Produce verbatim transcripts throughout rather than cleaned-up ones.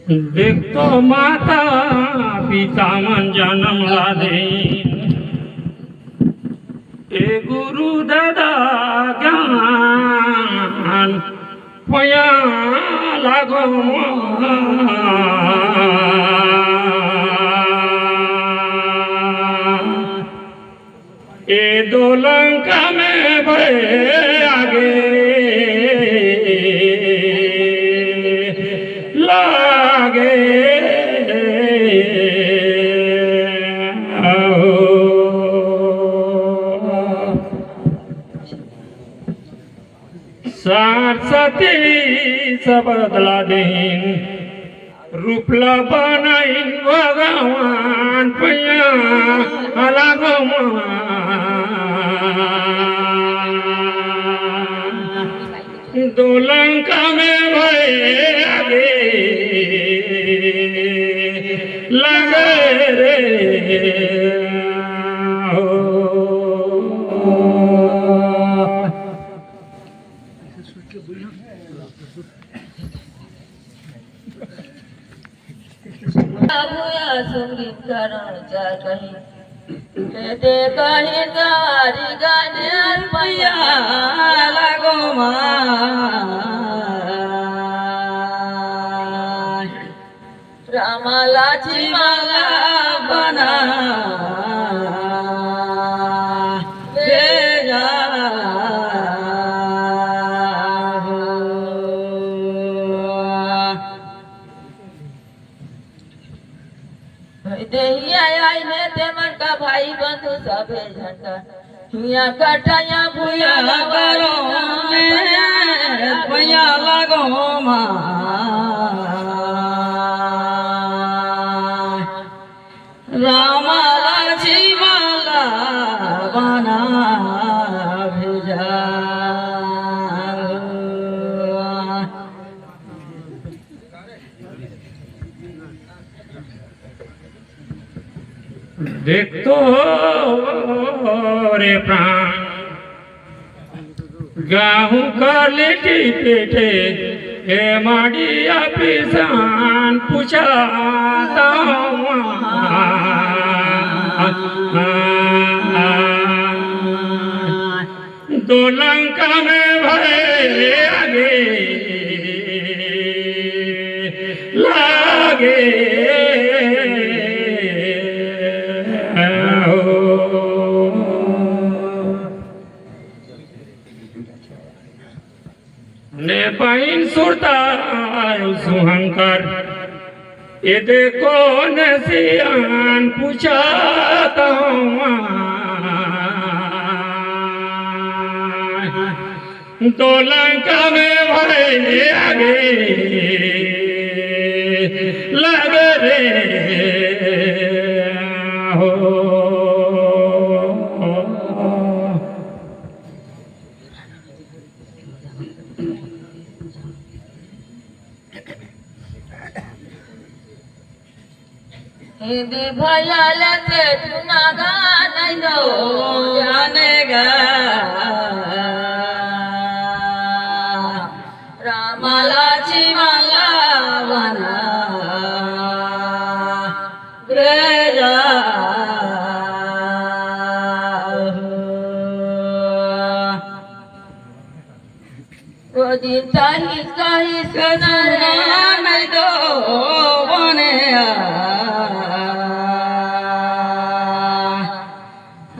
देख तो माता पिता मन जनम ला देन, ए गुरु ददा ज्ञान पया लागो। ए दो लंका में भय आगे लागे। सार सती सबद ला देन, रूप ला बनाइन भगवान पया अलग मा। दो लंका में भय आगे लगे रे हो। भूया सुमित करण चार कहीं, कहते कहीं गारी गाने पया लागो मा। रामा लाछी माला बना भेजा। देहिया आई ने ते मन का भाई बंधु सभे झंडा। हिया कटया भुया करो में पया लागो मा। रामा लाछी माला बना भेजा। देख तो रे प्राण, गाहूं का लेटी पेटे, ए माड़िया पिसान पूछा तावा। दो लंका में भय आगे लागे हो। ने बहिन सुरता सुहंकर, ए दे कोन सियान पूछा तावा। दो लंका में भय आगे लगे रे हो। हिंदी भैया लेते चुना गाना दो जाने गा। रामा लाछी माला बना भेजा। ओ दिन ताही कही सुना नहीं दो बने आ।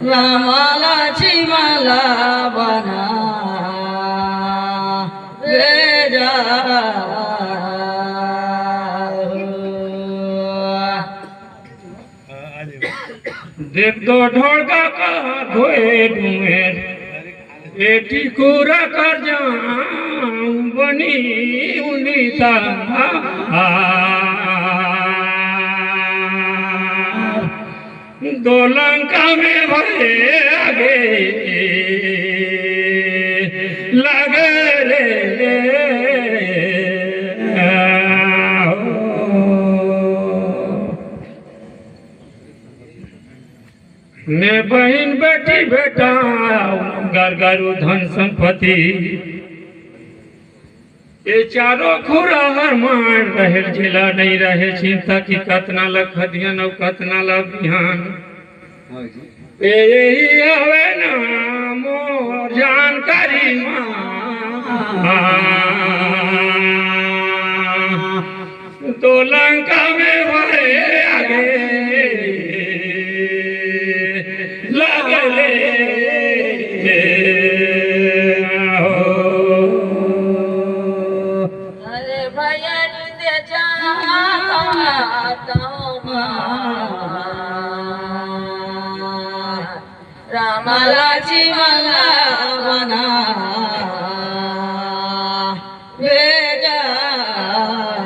रामा लाछी माला बना भेजा। देख दो ढोलका का धोए डुमेर, ए टिकोरा कर जाऊं बनी उन्हीं ता। दो लंका में भय आगे लगे रे। ने बहिन बेटी बेटा घर घरू धन संपत्ति ये चारों खुरा हर मार रहेल, जेला नइ रहे चिंता कि कतना ल खदियन अउ कतना ल बिहान। ये यही हवे ना मोर जानकारी मा। तो लंका में भरे आगे लगले हो। अरे भैया रे, दे चाहत हूँ मैं। राम लक्ष्मण बना भेजा हो।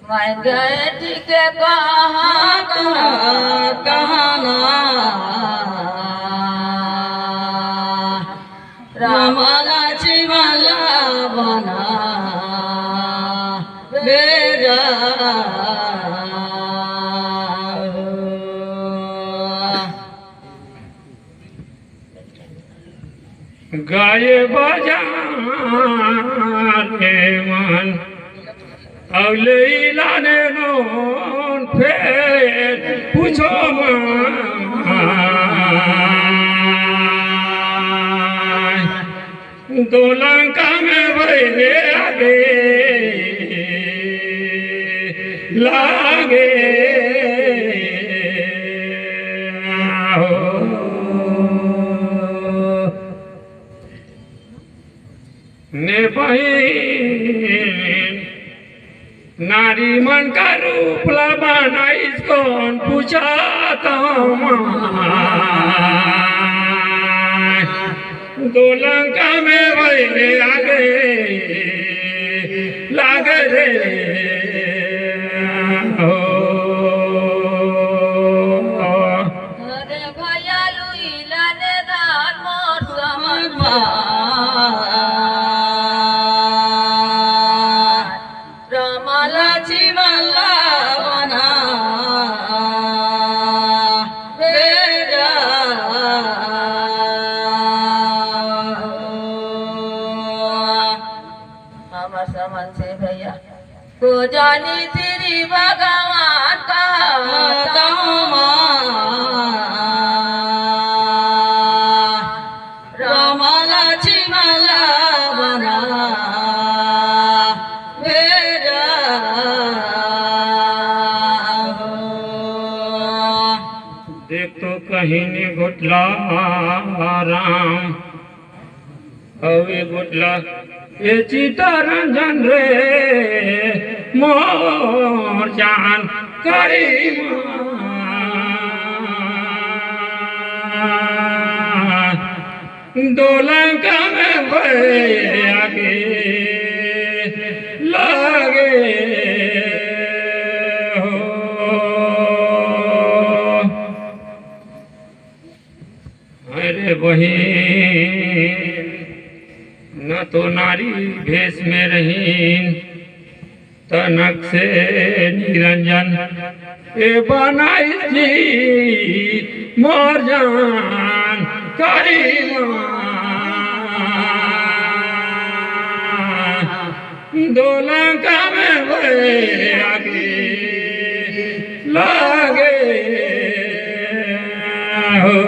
मैं गए ठीक कहाँ, कहाँ, कहाँ ना। राम लक्ष्मण बना भेजा। गाय बजाने मन अउ ले लाने नोन फेर पूछो मन। दो लंका में भैले आगे लागे हो। ने बहिन नारी मन का रूप ला बनाइस कोन पूछत हँव मैं। दो लंका में भैले आगे लागे रे हो। अरे भैया लुई लाने दान मोर समझ मा। राम लक्ष्मण ला बना भेजा। हमर समझ से भैया को जानी श्री भगवान का बताऊं माँ। राम लक्ष्मण ला बना भेजा हो। देख तो कहीं ने गोठला राम अउ ए गोठला ए चितरंजन रे मोर जान करी माँ। दो लंका में भैले आगे लागे हो। अरे बहिन, न तो नारी भेष में रहिन, तनक से निरंजन ए बनाइस जी मोर जान करी माँ। दो लंका में भैले आगे लागे हो।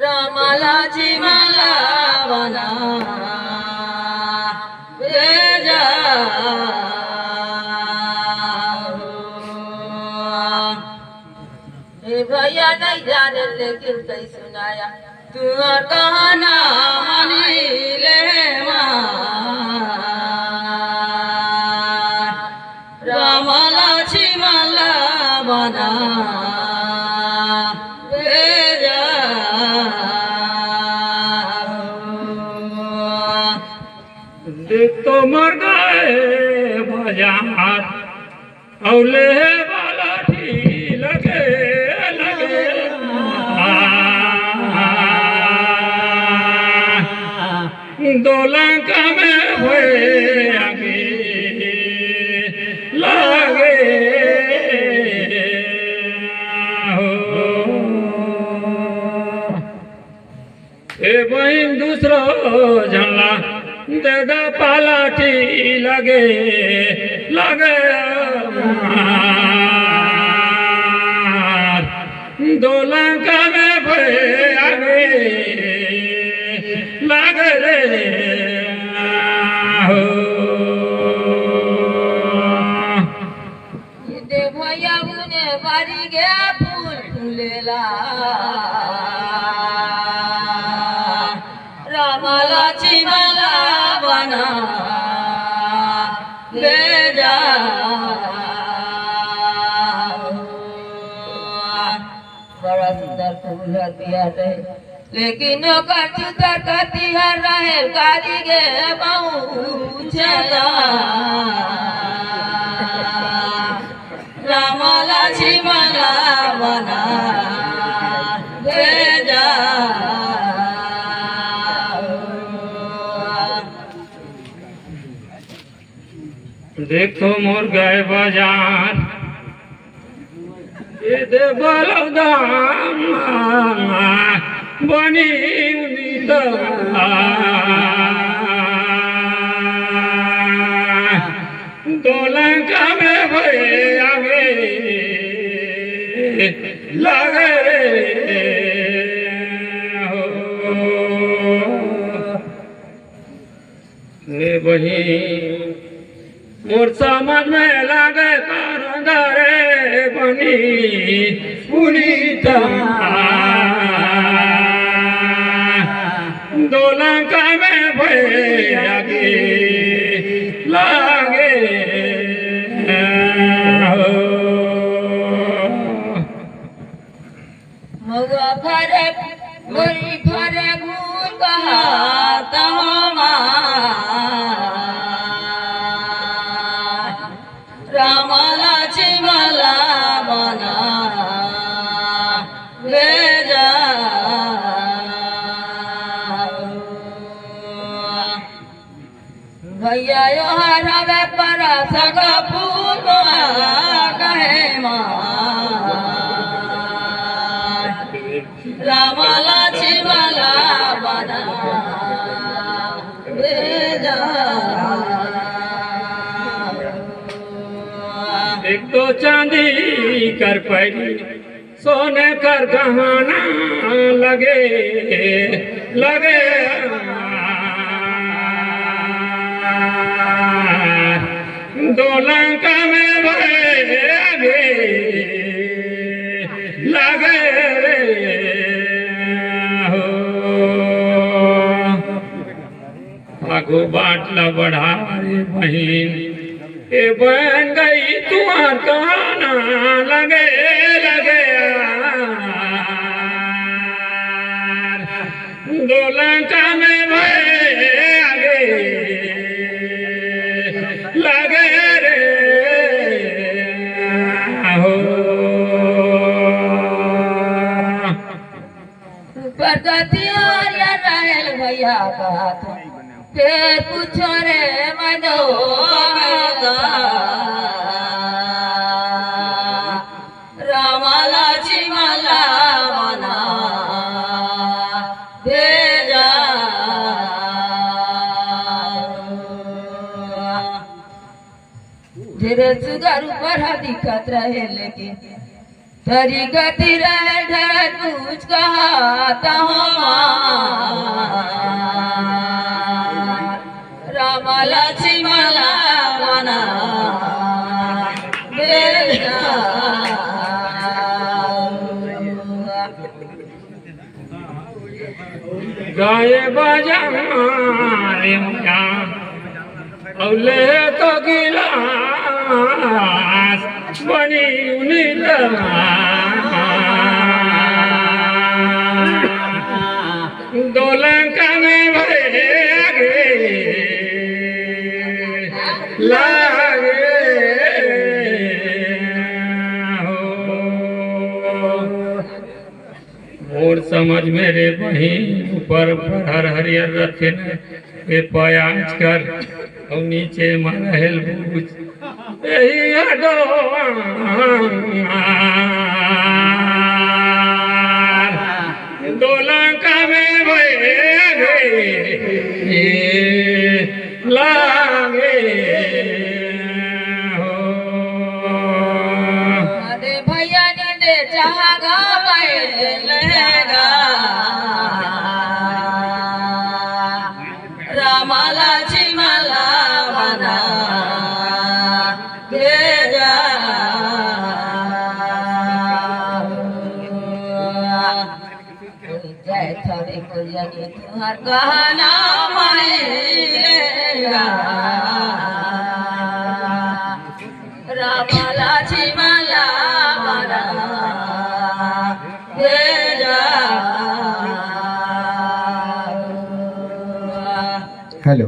राम लक्ष्मण ला बना भेजा हो। ए भैया नहीं जाने लेकिन कई सुनाया। तुहर कहना मानी ले माँ। राम लक्ष्मण ला बना भेजा हो। देख तो मर गए बाजार अउ ले वाला ठी लगे लगे। आ, दो लंका में भैले दा पालाटी लगे, लगे। दो लंका में भय आगे, लगे रे। हो। दे भैया उन्हें बारी गे फूल फूलेला, रामा लक्ष्मण ला बना ले जा। बड़ा सुंदर फूल हर दिया रहे, लेकिन ओकर चुतर कती हर रहे कारी गे बहु छेदा। रामा लक्ष्मण ला बना भेजा। देखो मोर गए बाजार, ये दे बलदाम बनी उदित। दो लंका में भय आगे, लगे रे। हो। रे बहिन, मोर समझ में लागे करंदा रे बनी पुनीता। दो लंका में भय आगे, लागे हो। मउआ फरे, गोरी फरे, घूर कहा तहमा। रामा लक्ष्मण ला बना भेजा। भैया यो हर हवे परासक फूल कहे माँ। रामा लक्ष्मण ला बना भेजा। एक तो चांदी कर पैरी सोने कर गहना लगे, लगे। दो लंका में भय आगे, लगे हो। आगू बाट ला बढ़ा रे बहिन, ए बन गई तुंहर काना लगे, लगे यार। दो लंका में भय आगे, लगे रे हो। प्रगति हरियर रहेल भैया कहत, फेर पूछो रे मनो कहत, रामा लक्ष्मण ला बना भेजा। ढेरे सुघर ऊपर ह दिखत रहे, लेकिन तरी गति रहे ढेर कुछ कहत हमार। रामा लक्ष्मण ला बना भेजा। गाए बाजा रे मुया, अउ ले तो गिलास बनी उनी तमास। दो लंका में भय आगे, लागे हो। मोर समझ में रे बहिन, ऊपर ऊपर हर हरियर रथे न, ए प्याज कर, अउ नीचे म रहेल बूच। एही हडो दो लंका में भय आगे। लागे हो। अरे भैया नींदे चाहा गा, मैं लेगा। रामाला जी मला बना दे जा। जय थोड़ी कोई तुहर कहना मानी लेगा। रामाला जी मला बना दे जा। हेलो।